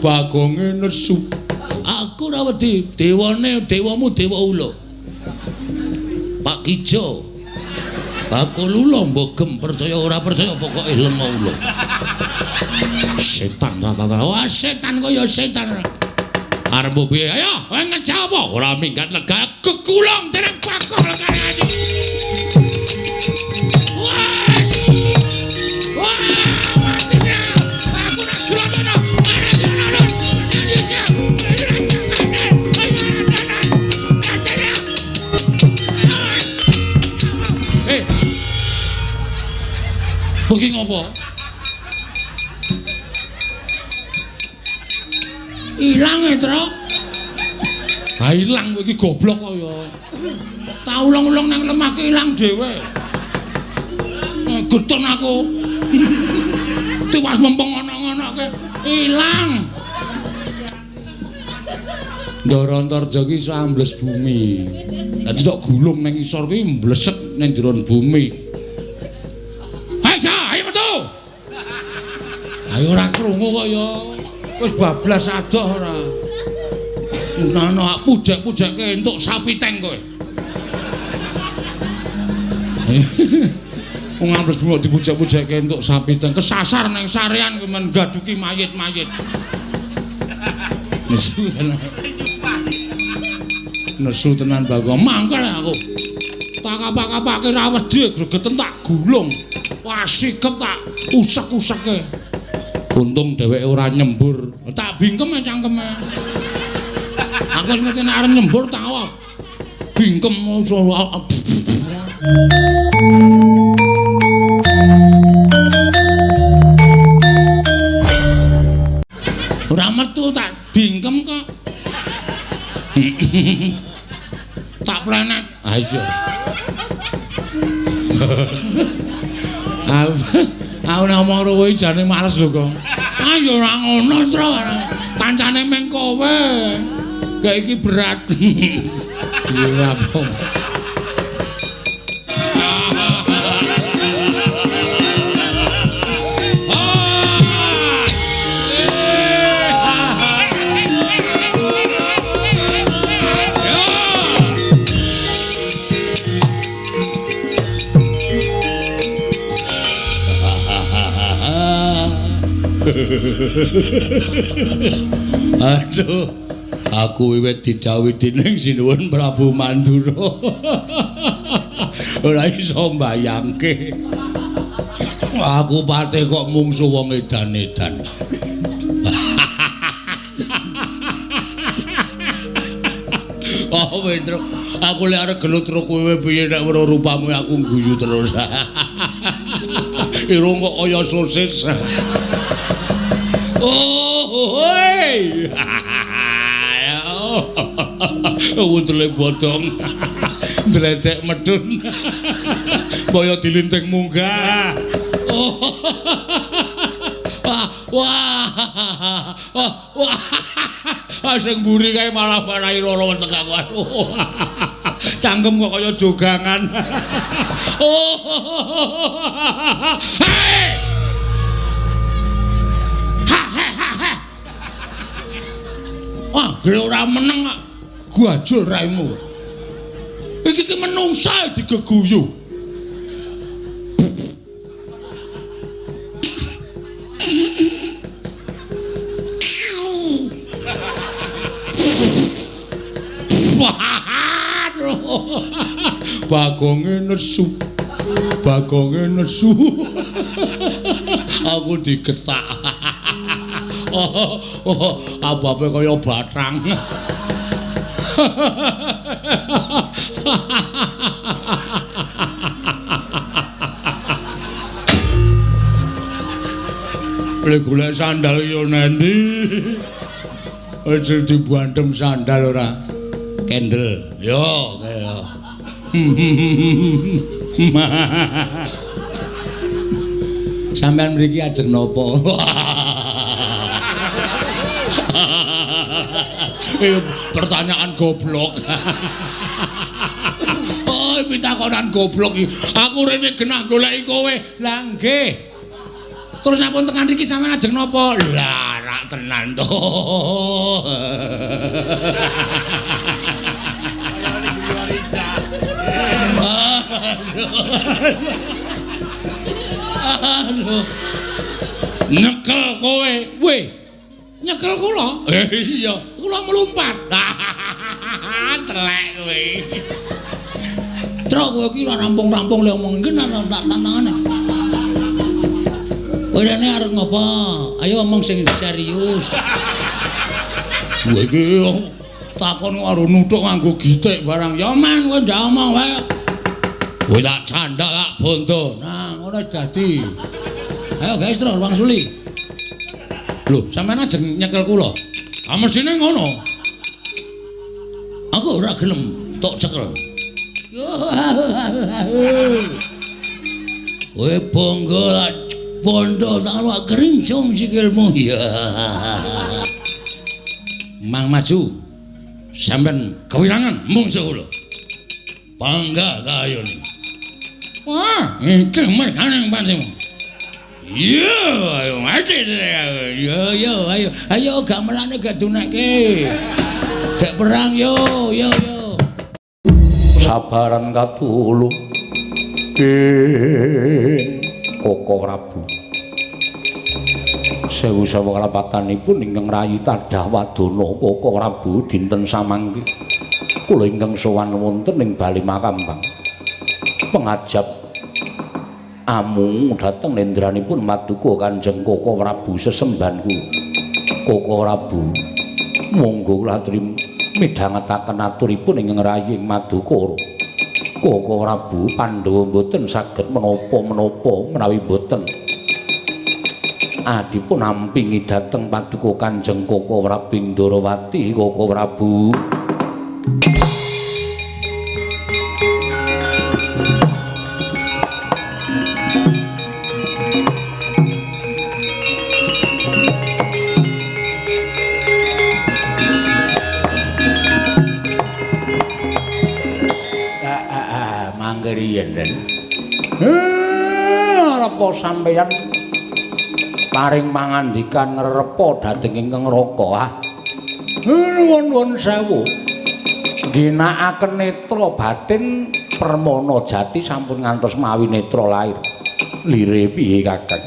Bagonge nesu. Aku ora wedi, dewane dewamu dewa ula. Pak Kijo. Bakul ula mbok percaya ora percaya pokoke lenga ula. Setan rata-rata. Wah, setan kaya setan. Arep piye? Ayo, kowe ngejawab apa? Ora minggat lega kekulung dening Bagong lekane. Wes. Wah, mati ya. Aku nak grono. Eh. Kowe ngopo? Ilang e, Tru. Ha ilang kowe iki goblok kok ya. Tak ulung-ulung nang lemah ki ilang dhewe. Getun aku. Tiwas mempeng ngono-ngonoke ilang. Ndara Antarja ki iso ambles bumi. Dadi tok gulung nang isor kuwi mblesek nang jero bumi. Ayo, ayo metu. Ayo ora krungu kok ya. Wis bablas adoh ora. Ngono pujek-pujekke entuk sapi teng kowe. Wong ambles bumi dipujek-pujekke entuk sapi teng kesasar nang sarean kowe men gaduki mayit-mayit. Nesu tenan. Nesu tenan Bagong. Mangkel aku. Tak kapak-kapake ra wedi gregeten tak gulung. Wah sikep tak usek-useke. Untung dheweke ora nyembur. Tak bingkem cangkeme. Aku wis ngerti nek arep nyembur tak bingkem. Ora metu tak bingkem kok. Tak plenet. Ah iya. Aku nek omong karo kowe jane males lho, Kong. Ah ya ora ngono, Tru. Kancane meng kowe. Kayak iki berat. Ora apa. Aduh, aku wiwit didhawuhi dening Sinuwun Prabu Mandura. Ora iso mbayangke. Aku pate kok mungsu wong edan-edan. Oh, Wendro, aku lek arep gelut karo kowe piye nek weruh rupamu aku guyu terus. Irung kok kaya sosis. Oh, hoi. Wudele bodong. Ndledek medun. Kaya dilinting munggah. Oh. Wah, wah. Wah. Sing mburi kae malah marahi lara weteng aku. Cangkem kok kaya jogangan. Oh. Hei. Wah, gere ora meneng kok. Gajul raimu. Iki ki menungsa digeguyu. Bagonge nesu. Bagonge nesu. Aku digetak. Oh, oh, ababe kaya bathang. Lek golek sandal yo nendi? Aja dibuandem sandal ora. Kendel. Yo, kaya. Sampeyan mriki ajeng napa? Pertanyaan goblok. Oh, pitakonan goblok iki. Aku rene genah goleki kowe. Lah nggih. Terus napa tekan mriki sampeyan ajeng napa? Lah, rak Tenan to. Aduh. Nyekel kowe. Weh. Nyekel kula? Iya, kula mlumpat. Telek kowe. Truk kowe iki ora rampung-rampung le omong iki ora tak tantangane. Kowe rene arep ngopo? Ayo omong sing serius. Kowe iki takon karo nuthuk nganggo gitik barang. Ya man kowe ndak omong wae. Kowe tak candak tak bondo. Nah, ngono dadi. Ayo guys terus wangsuli. Lho, sampeyan ajeng nyekel kula. Ah mesine ngono. Aku ora gelem tok cekel. Kowe bangga bondo tak kerincung sikilmu. Ya. Mang maju. Sampeyan kewirangan mungsuh kula. Bangga kayone. Wah, iki mergane panjenengan. Yo, ayo mati. Yo yo ayo. Ayo gamelane gak dunekke. Gak perang yo yo yo. Sabaran katulu ing Koko Prabu. Sewu sawa kalapatanipun ingkang rayi tadah wadana Koko Prabu dinten samangke. Kula ingkang sowan wonten ing Bali Makambang. Pengajap amung dhateng nendranipun maduka Kanjeng Koko Prabu sesembahan kula. Koko Prabu monggo kula aturi midhangetaken aturipun ingkang rayi ing madukara. Koko Prabu Pandhawa mboten saged menapa-menapa menawi mboten adipun ampingi dhateng paduka Kanjeng Koko Prabu Ndorowati. Koko Prabu arep sampeyan paring pangandikan ngrerepa dhateng ingkang Raka. Ah nuwun sewu, ngginakaken netra batin Permana Jati sampun ngantos mawi netra lair. Lire piye Kakang?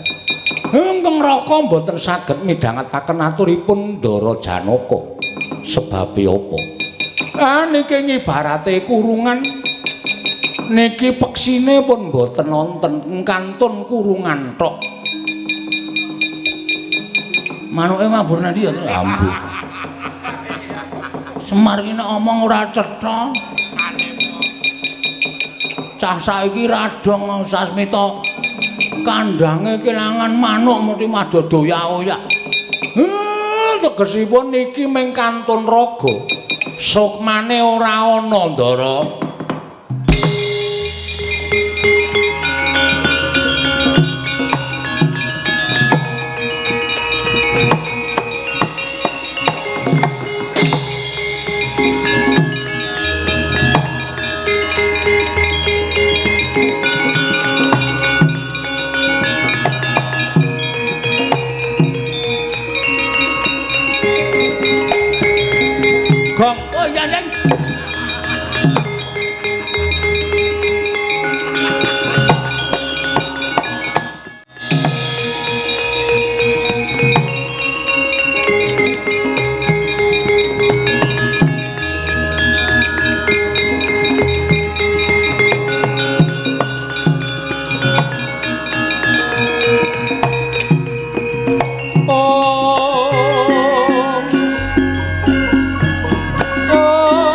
Ingkang Raka mboten saged midhangetaken aturipun Ndara Janaka. Sebabe apa? Ah niki ngibarate kurungan niki peksine pun mboten wonten kantun kurungan tok. Manuke mabur nanti ya ambuh. Semar iki nek omong ora cetha. Cah saiki radong Sasmita kandange kelangan manuk mesti madodoyak-oyak. Tegesipun niki mung kantun raga. Sukmane ora ana, Ndara. Gong, oh iya iya. Om. Oh.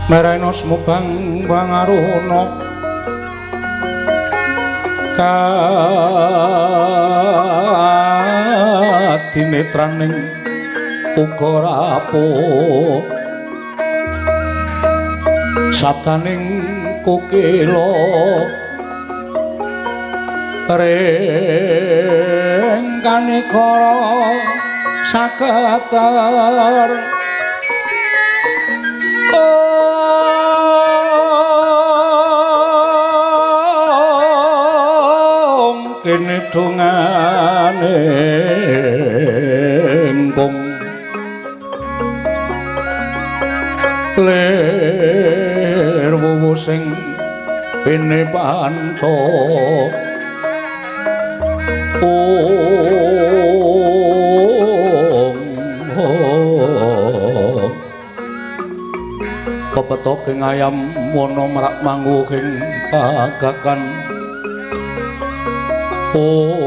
Mereno semubang bangaruna kadinetraning uga rapuh sabdaning kukila ring kanikara saketer kene dongane engkung lir wuwu sing pene panca pepetoking ayam wana merak manguhing pagakan ong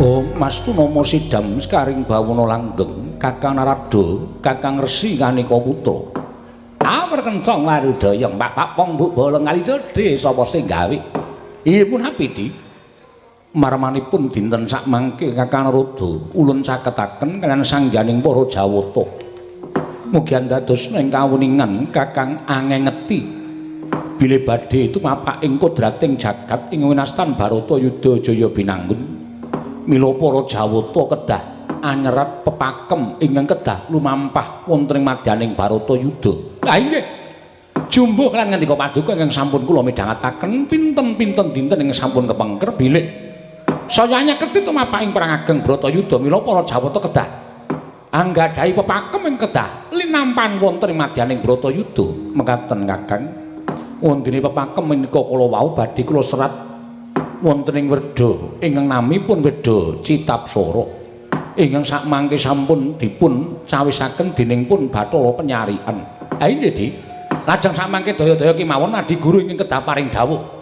ong Mas Tunomo sidam sekaring bawana langgeng Kakang Narada Kakang Resi Kanika Putra awer kencang warudaya Pak Pong Mbok Bolong kali jodhe sapa sing gawe ipun api di marmanipun dinten sakmangke Kakang Narada ulun caketaken kaliyan sangganing para Jawata. Mugi andadosna ing kawuningan Kakang angengeti bilih badhe tumapak ing kodrating jagat ing winastan Bharatayuda Jaya Binangun. Mila para Jawata kedah anyerat pepakem ingkang kedah lumampah wonten ing madyaning Bharatayuda. Ha inggih. Jumbuh lan ngendika paduka ingkang sampun kula midhangetaken pinten-pinten dinten ingkang sampun kepengker bilih saya nyaketi tumapak ing perang ageng Bharatayuda mila para Jawata kedah anggadhahi pepakem ing kedah linampan wonten ing madyaning Bharatayuda. Mekaten Kakang, wondene pepakem menika kala wau badhe kula serat wonten ing werda ingkang namipun Werda Citapsara ingkang sakmangke sampun dipun cawisaken dening pun Bathara Penyarian. Ha inggih Dik. Lajeng samangke daya-daya kemawon adi guru ingkang kedah paring dawuh.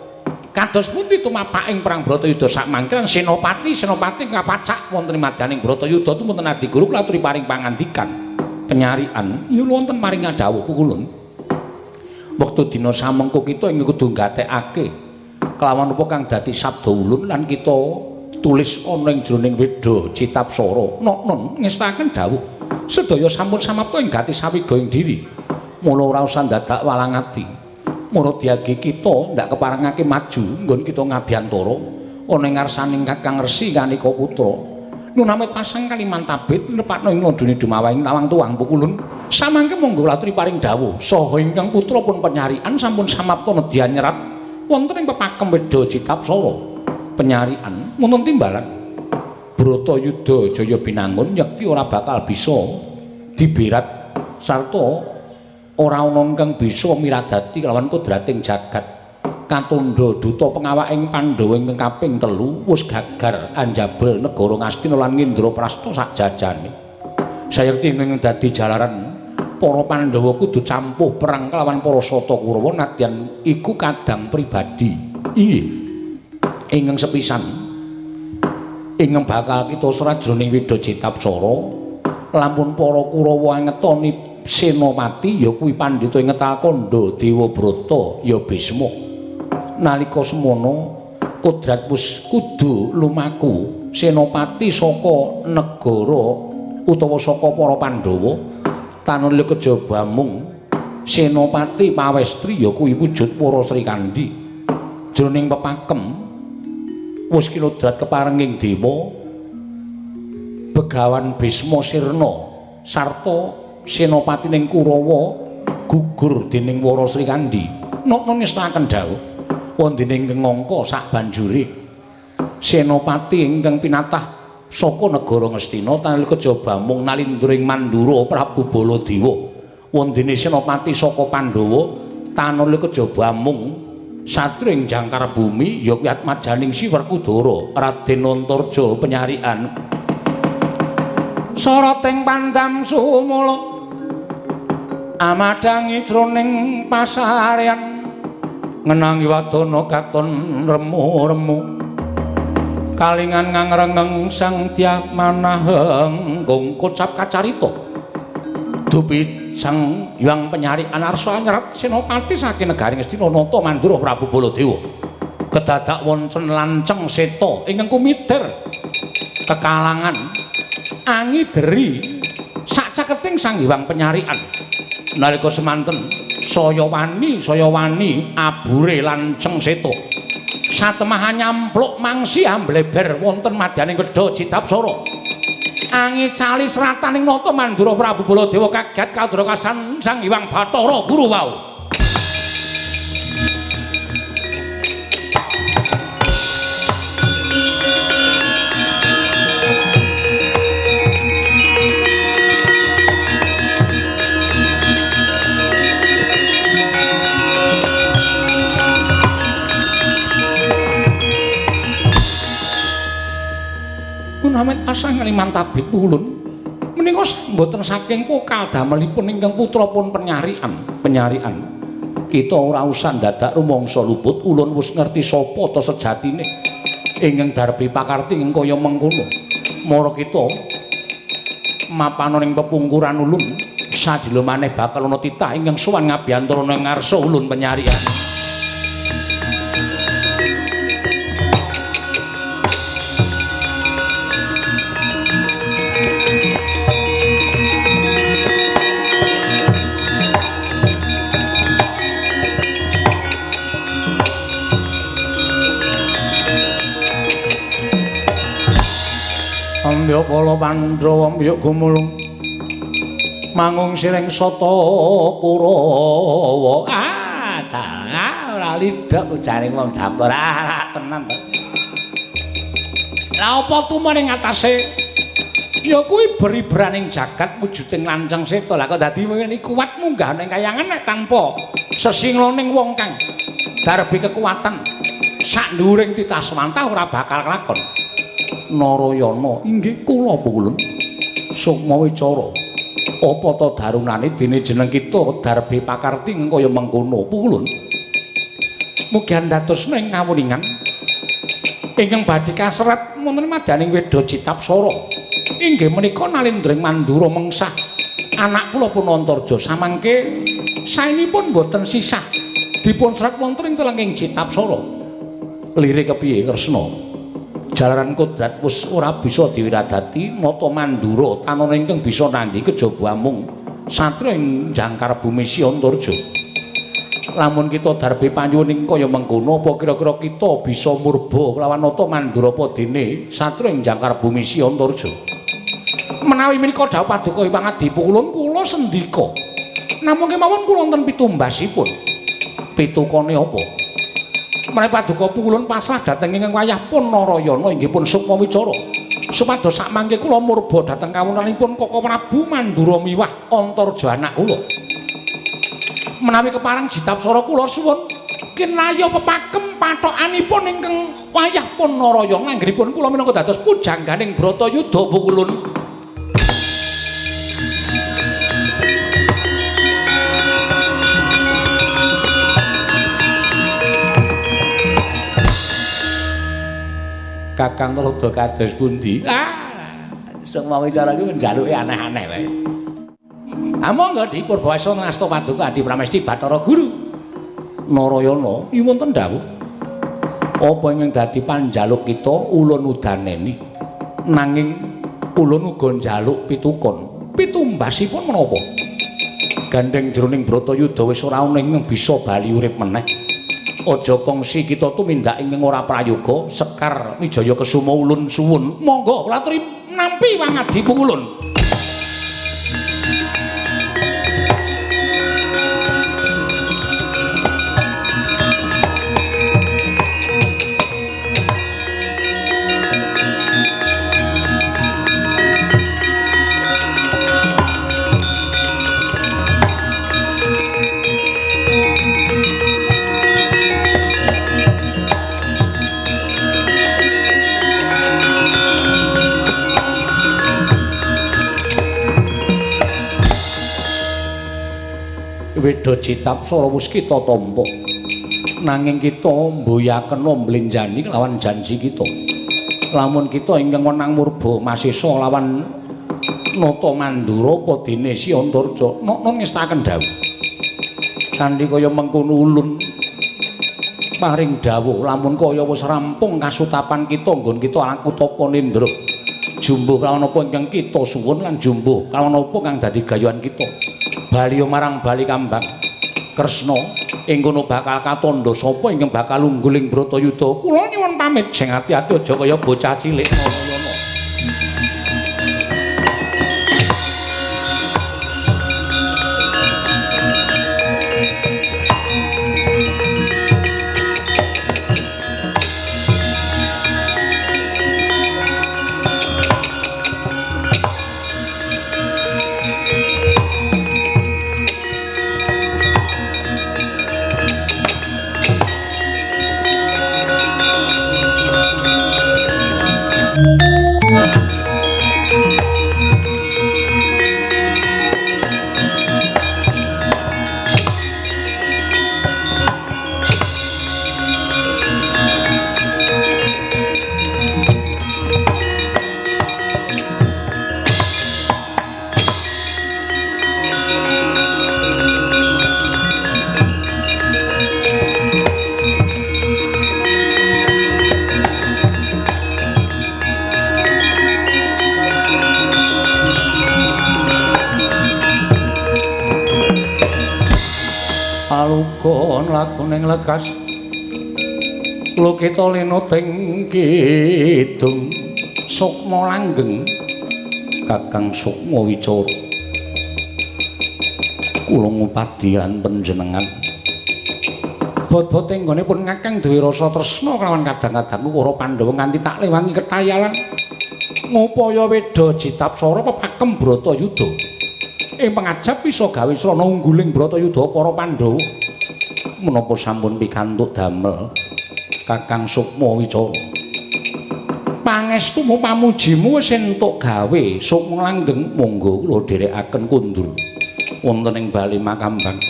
Kados pundi tumapak ing perang Bharatayuda sakmangke lan senopati-senopati kapacak wonten ing madyaning Bharatayuda tumunten adi guru kula aturi paring pangandikan. Penyarian ya wonten maring dawuh pukulun. Wektu dina samengko kita ing kudu nggatekake kelawan rupa kang dadi sabda ulun lan kita tulis ana ing jroning Weda Citapsara. Nok-non ngestaken dawuh. Sedaya sampun samapta ing gati sawigaing diri. Mula ora usah dadak walang ati. Mula diage kita ndak keparengake maju nggon kita ngabiyantara ana ing ngarsaning Kakang Resi Kanika Putra. Nunamit pasang kalimantabit nepakna ing ladune dumawahing tawang tuwang pukulun. Samangke monggo laturi paring dawuh saha ingkang putra pun penyarian sampun samapta nedya nyerat wonten ing pepakem Weda Citapsara. Penyarian wonten timbalan Bharatayuda Jaya Binangun yekti ora bakal bisa diberat sarta ora ana ingkang bisa miradati kelawan kodrating jagat. Katandha duta pengawaking Pandhawa ingkang kaping 3 wis gagar anjabel negara Ngastina lan Ngindraprasta sakjajane. Sayekti ingkang dadi jalaran para Pandhawa kudu campuh perang kelawan para Sata Kurawa nadyan iku kadang pribadi. Inggih. Ingkang sepisan ingkang bakal kita serat jroning Weda Citapsara lamun para Kurawa angetoni Senopati ya kuwi pandhita ing ngetal kandha Dewabrata ya Bisma. Nalika semono kodrat wis kudu lumaku Senopati saka negara utawa saka para Pandhawa tanulya kejaba mung Senopati Pawestri ya kuwi wujud para Srikandhi. Jroning pepakem wis kinodrat keparenging dewa Begawan Bisma sirna sarta Senopati ning Kurawa gugur dening Wara Srikandhi. Nokno ngestakaken dawuh wonten ing ngangka sabanjure Senopati ingkang pinatah saka negara Ngastina tanalika kejaba mung nalindra ing Mandura Prabu Baladewa. Wondene Senopati saka Pandhawa tanalika kejaba mung satria ing jangkar bumi ya kuwi atmajaning Si Werkudara Raden Antarja penyarian. Soroting pandam sumula amadhangi jroning pasarean ngenangi wadana katon remu-remu kalingan ngangrengeng sang Dyah manahenggung kocap kacarita dupi Sang Hyang Penyarikan arsa nyerat Senopati saking negari Ngastina nata Mandura Prabu Baladewa kedadak wonten lanceng seta ingkang kumitir kekalangan angideri sacaketing Sang Hyang Penyarikan. Nalika semanten saya wani abure lanceng seta satemah nyampluk mangsi ambleber wonten madyaning Wedha Citapsara. Angicali serataning nata Mandura Prabu Baladewa kaget kadrakasan Sang Hyang Bathara Guru wau. Amit pasang liman tabit ulun menika mboten saking pokal damelipun ingkang putra pun penyarian kita ora usah ndadak rumangsa luput. Ulun wis ngerti sapa ta sejatine ingkang darbi pakarti ing kaya mengkono. Mara kita mapana ning pepungkuran ulun sadila maneh bakal ana titah ingkang sowan ngabiyantara ing ngarsa ulun penyarian. Ambyok pala Pandhawa ambyok gumulung mangung sireng sata Kurawa. Ah, dalah ora lidhok ujare wong dapur. Ah, tenan to. Lah apa tumane ing atase? Ya kuwi beribraning jagat wujuding lanceng seta. Lah kok dadi ngene kuat munggah ning kayangan nek tanpa sesingloning wong kang darbi kekuatan sak nduwuring titah swantah ora bakal kelakon. Narayana inggih kula pulun sukma wicara apa ta darunane dene jeneng kita darbi pakarti kaya mengkono pulun mugi andhatosna ing kawuningan ingkang badhe kaseret wonten madyaning Wedha Citapsara inggih menika nalindring Mandura mengsah anak kula pun Antarja samangke saenipun boten sisah dipun serat wonten ing telenging Citapsara. Lire kepiye Kresna? Jalaran kodrat wis ora bisa diwiradati nata Mandura tanana ingkang bisa nandhi kejaba amung satria ing jangkar bumi Si Antarja. Lamun kita darbe panyuwun ing kaya mengkono apa kira-kira kita bisa murba kelawan nata Mandura apa dene satria ing jangkar bumi Si Antarja? Menawi menika dawuh paduka Hyang Adi Pukulun kula sendika. Namung kemawon kula wonten pitumbasipun. Pitukane apa? Menawi paduka Pukulun pasrah dhateng ingkang wayah pun Narayana inggih pun sukma wicara supados sakmangke kula murba dhateng kawontenanipun Koko Prabu Mandura miwah Antarja anak kula. Menawi kepareng Jitapsara kula suwun kinaya pepakem pathokanipun ingkang wayah pun Narayana anggenipun kula minangka dados pujangganing Bratayuda Pukulun. Kakang Tuladha kados pundi? Ah, Sukma Wicara iki njaluke aneh-aneh wae. Ah monggo Di Purbawasa ngasta paduka Adi Pramesti Bathara Guru Narayana nyuwun dawuh. Apa ingkang dadi panjaluk kita ulun udaneni, nanging ulun uga njaluk pitukon. Pitumbasipun menapa? Gandeng jroning Bratayuda wis ora ana ingkang bisa bali urip meneh. Aja kongsi kita tumindak ingkang ora prayoga. Sekar Wijaya Kesuma ulun suwun. Monggo kula aturi nampi wangadi ulun. Weda Citapsara wis kita tampa, nanging kita mboyakena mblenjani kelawan janji kita. Lamun kita ingkang wenang murba masesa lawan Nata Mandura apa dene Si Antarja nokno ngestaken dawuh. Kanthi kaya mengkono ulun paring dawuh lamun kaya wis rampung kasutapan kita nggon kita laku tapa nindra jumbuh kelawan apa ingkang kita suwun lan jumbuh kelawan apa kang dadi gayuhan kita. Bali marang Bali Kambang Kresna ing kono bakal katandha sapa ingkang bakal unggul ing Bratayuda. Kula nyuwun pamit, sing ati-ati aja kaya bocah cilik Narayana. Lakuning lekas lukita lenoting kidung Sukma langgeng Kakang Sukma Wicara kula ngupadian panjenengan bot-bote nggonipun Kakang duwe rasa tresna kelawan kadang-kadangku para Pandhawa nganti tak lewangi ketayalan ngupaya Weda Citapsara pepakem Bratayuda ing pangajap bisa gawe srana ungguling Bratayuda para Pandhawa. Menapa sampun pikantuk damel Kakang Sukma Wicara? Pangestumu pamujimu wis entuk gawe Sukma langgeng, monggo kula dherekaken kundur wonten ing Bali Makambang.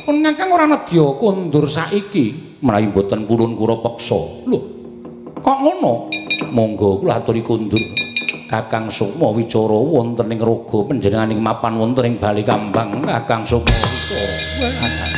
Pun Kakang ora nedya kundur saiki menawi mboten purun kula peksa. Lho, kok ngono? Monggo kula aturi kundur Kakang Sukma Wicara wonten ing raga panjenenganing mapan wonten ing Bali Kambang Kakang Sukma Wicara.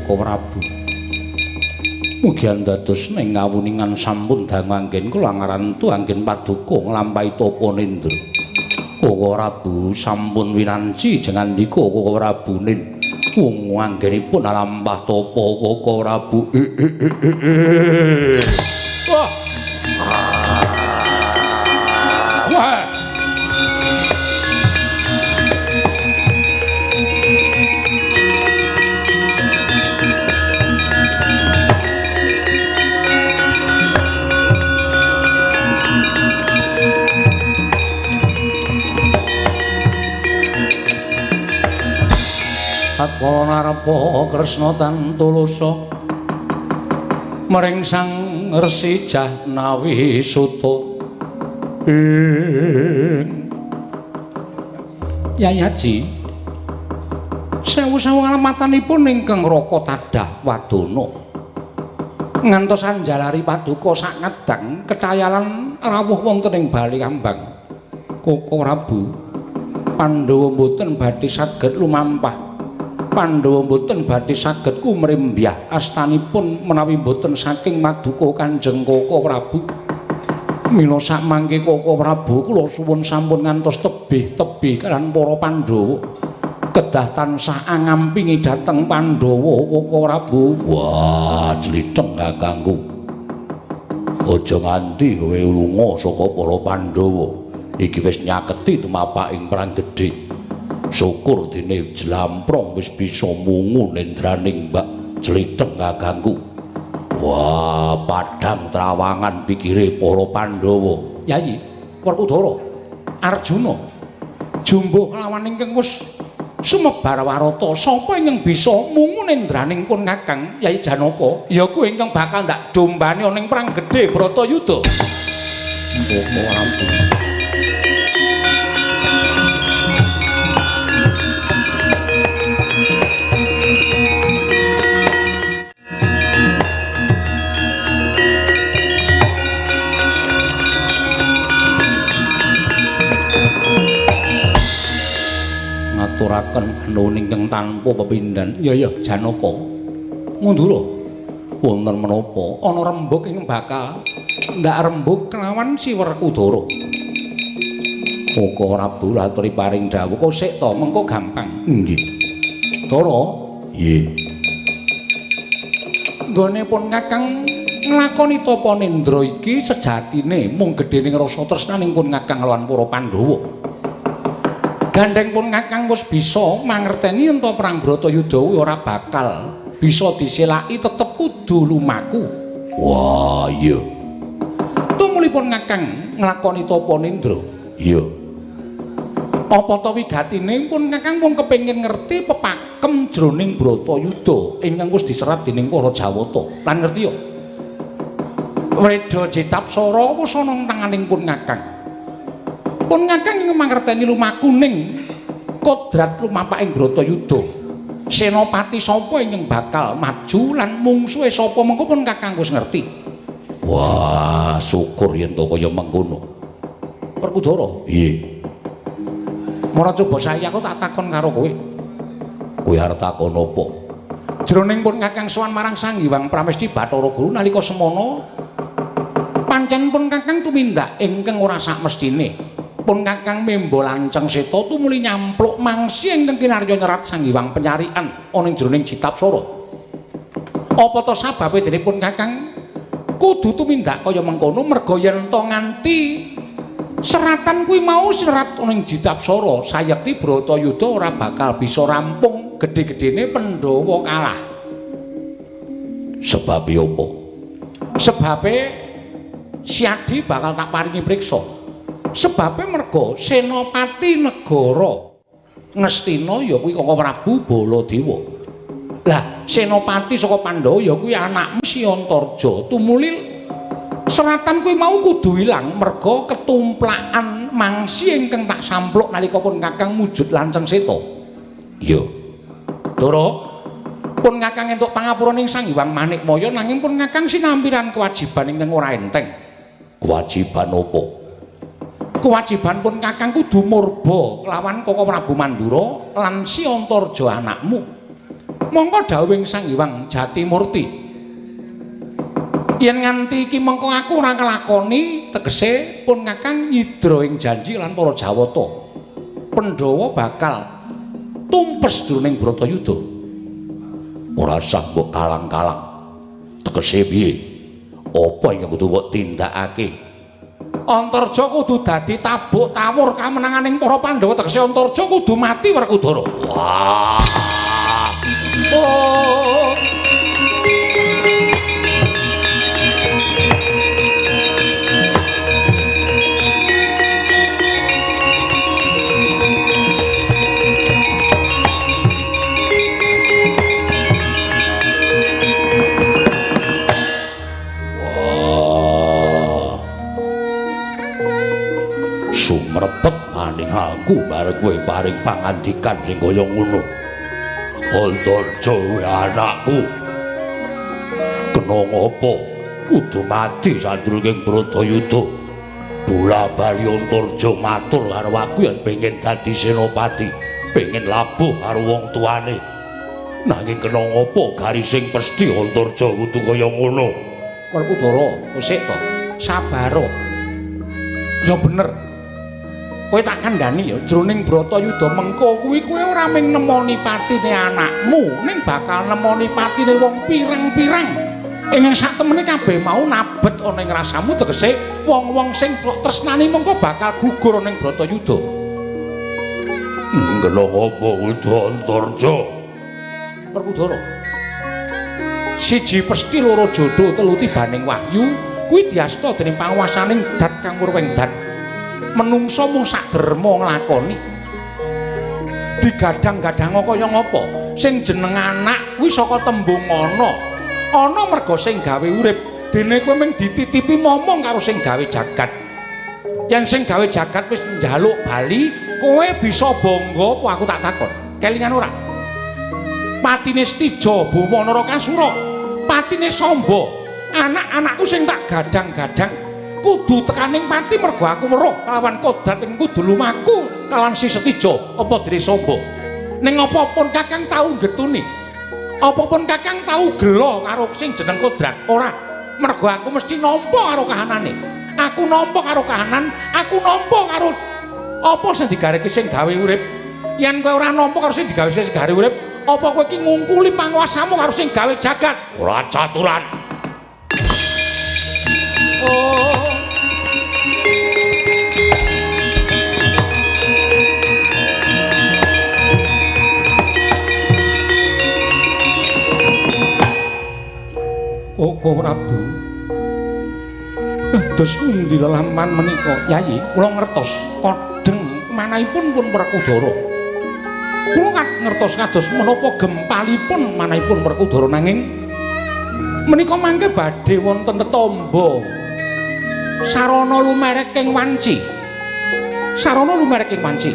Koko Prabu. Mugi andados ning kawuningan sampun dangu anggen kula ngarantu anggen paduka nglampahi tapa nendra. Koko Prabu sampun winanci jengandika Koko Prabu nin wungu anggenipun lampah tapa Koko Prabu. Wah. Wah. Tatkala narepa Kresna tantulusa mring Sang Resi Jahnawi Suta. Ing Yayaji sewu-sewu alamatanipun ingkang raka tadah wadana ngantos anjalari paduka sak ngedang kethayalan rawuh wonten ing bali kambang. Koko Prabu, Pandhawa mboten badhe saged lumampah. Pandhawa mboten badhe saged kumrembyah astanipun menawi mboten saking maduka Kanjeng Koko Prabu. Mila sakmangke Koko Prabu kula suwun sampun ngantos tebih-tebih kaliyan para Pandhawa. Kedah tansah angampingi dhateng Pandhawa Koko Prabu. Wah, jlitheng kakangku. Aja nganti kowe lunga saka para Pandhawa. Iki wis nyaketi tumapak ing perang gedhe. Syukur dene jlamprong wis bisa mungu nendraning Mbak Jlitheng kakangku. Wah, padhang trawangan pikire para Pandhawa. Yayi, Werkudara, Arjuna, jumbuh kelawan ingkang wis sumebar warata, sapa ingkang bisa mungu nendraning pun Kakang Yayi Janaka? Ya kuwi ingkang bakal ndak dombani ana ing perang gedhe Bratayuda. Koko Prabu. Ngaturaken panuwun ingkang tanpa pepindhan. Ya ya Janaka. Ngundura. Wonten menapa ana rembug ingkang bakal ndak rembug kelawan si Werkudara. Koko Prabu laturi paring dawuh, kok sik to mengko gampang. Nggih. Dara, nggih. Nggone pun Kakang nglakoni tapa nendra iki sejatine mung gedhening rasa tresnaning pun Kakang lawan para Pandhawa. Gandeng pun Kakang wis bisa mangerteni yen to perang Bratayuda kuwi ora bakal bisa diselaki, tetep kudu lumaku. Wah, iya. Tumulipun Kakang nglakoni tapa nendra. Iya. Apa ta wigatine pun Kakang pun kepengin ngerti pepakem jroning Bratayuda ingkang wis diserat dening para Jawata. Lan ngerti yo. Wreda Jitapsara wis ana ing tanganing pun Kakang. Pun Kakang ingkang mangerteni lumakuning kodrat lumampaking Bratayuda. Senopati sapa ingkang bakal maju lan mungsuhe sapa mengko pun Kakang wis ngerti. Wah, syukur yen to kaya mengkono. Werkudara, nggih. Mara coba saiki aku tak takon karo kowe. Kowe arep takon apa? Jroning pun Kakang sowan marang Sang Hyang Pramesti Bathara Guru nalika semana pancen pun Kakang tumindak ingkang ora sakmestine. Pun Kakang memba lanceng seta tumuli nyampluk mangsi ingkang kinarya nyerat Sang Hyang Penyarikan ana ing jroning Jitapsara. Apa ta sababe dene pun Kakang kudu tumindak kaya mengkono? Merga yen to nganti seratan kuwi mau serat ana ing Jitapsara, sayekti Bratayuda ora bakal bisa rampung, gedhe-gedhene Pandhawa kalah. Sebabe apa? Sebabe Siadi bakal tak paringi priksa. Sebabe merga senopati negara Ngastina ya kuwi Koko Prabu Baladewa. Lah, senopati saka Pandhawa ya kuwi anakmu Si Antarja. Tumuli seratan kuwi mau kudu ilang merga ketumplakan mangsi ingkang tak sampluk nalika pun Kakang mujud lanceng seta. Iya. Ndara, pun Kakang entuk pangapura ning Sang Hyang Manikmaya nanging pun Kakang sinampiran kewajiban ingkang ora enteng. Kewajiban apa? Kewajiban pun Kakang kudu murba kelawan Koko Prabu Mandura lan Si Antarja anakmu. Mongko dawuhing Sang Hyang Jatimurti. Yen nganti iki mengko aku ora nglakoni tegese pun Kakang nyidra ing janji lan para Jawata. Pandhawa bakal tumpes jroning Bratayuda. Ora usah mbok kalang-kalang. Tegese piye? Apa ingkang kudu mbok tindakake? Antarja kudu dadi tabuk tawur kamenanganing para Pandhawa, tegese Antarja kudu mati Werkudara. Wah. Oh. Sumrepet maning aku bareng kowe paring pangandikan sing kaya ngono. Antarja anakku. Kena ngopo kudu mati sadurunge Bratayuda. Bola-bali Antarja matur karo aku yen pengen dadi senopati, pengen labuh karo wong tuane. Nanging kena ngopo garising pesthi Antarja kudu kaya ngono. Werkudara, kosek to. Sabaro. Ya bener. Kowe tak kandhani ya, jroning Bratayuda mengko kuwi kowe ora mung nemoni patine anakmu, ning bakal nemoni patine wong pirang-pirang. Ing sak temene kabeh mau nabet ana ing rasamu, tegese wong-wong sing kok tresnani mengko bakal gugur ana ing Bratayuda. Kena ngopo kudu Antarja? Werkudara. Siji pesthi, loro jodho, telu tibaning wahyu, kuwi diasta dening panguwasaning dat kang murwing dat. Menungso mung sak derma nglakoni. Digadhang-gadhang kaya ngapa? Sing jeneng anak kuwi saka tembung ana. Ana merga sing gawe urip, dene kowe mung dititipi momong karo sing gawe jagat. Yen sing gawe jagat wis njaluk bali, kowe bisa bangga apa aku tak takon? Kelingan ora? Patine Setija Boma Narakasura, patine Samba, anak-anakku sing tak gadhang-gadhang kudu tekaning pati mergo aku weruh kelawan kodrat ing kudu lumaku kelawan si Setija apa dene Samba. Ning apa pun Kakang tau getuni, apa pun Kakang tau gela karo sing jeneng kodrat ora, mergo aku mesti nampa karo kahanane. Aku nampa karo kahanan, aku nampa karo apa sing digareke sing gawe urip. Yen kowe ora nampa karo sing digawe sing gawe urip, apa kowe iki ngungkuli panguwasamu karo sing gawe jagat? Ora caturan. Oh. Koko Prabu, dados pundi lelampahan menika? Yayi, kula ngertos kodheng manahipun pun Werkudara. Kula ngertos kados menapa gempalipun manahipun Werkudara, nanging menika mangke badhe wonten tetamba sarana lumereking wanci. Sarana lumereking wanci.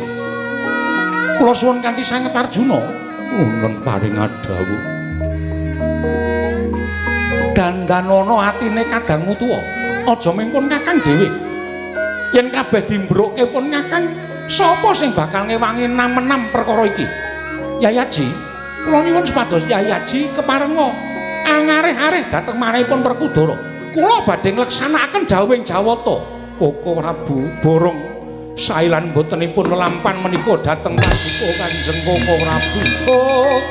Kula suwun kanthi sanget Arjuna wonten paring dawuh. Dandanana atine kadangmu tuwa, aja mung pun Kakang dhewe. Yen kabeh dimbrukke pun Kakang, sapa sing bakal ngewangi nem-nem perkara iki? Yayi Aji, kula nyuwun supados Yayi Aji keparenga angareh-areh dhateng manahipun Werkudara. Kula badhe ngleksanakaken dawuhing Jawata. Koko Prabu borong sailan botenipun lelampan menika dhateng paduka Kanjeng Koko Prabu. Oh.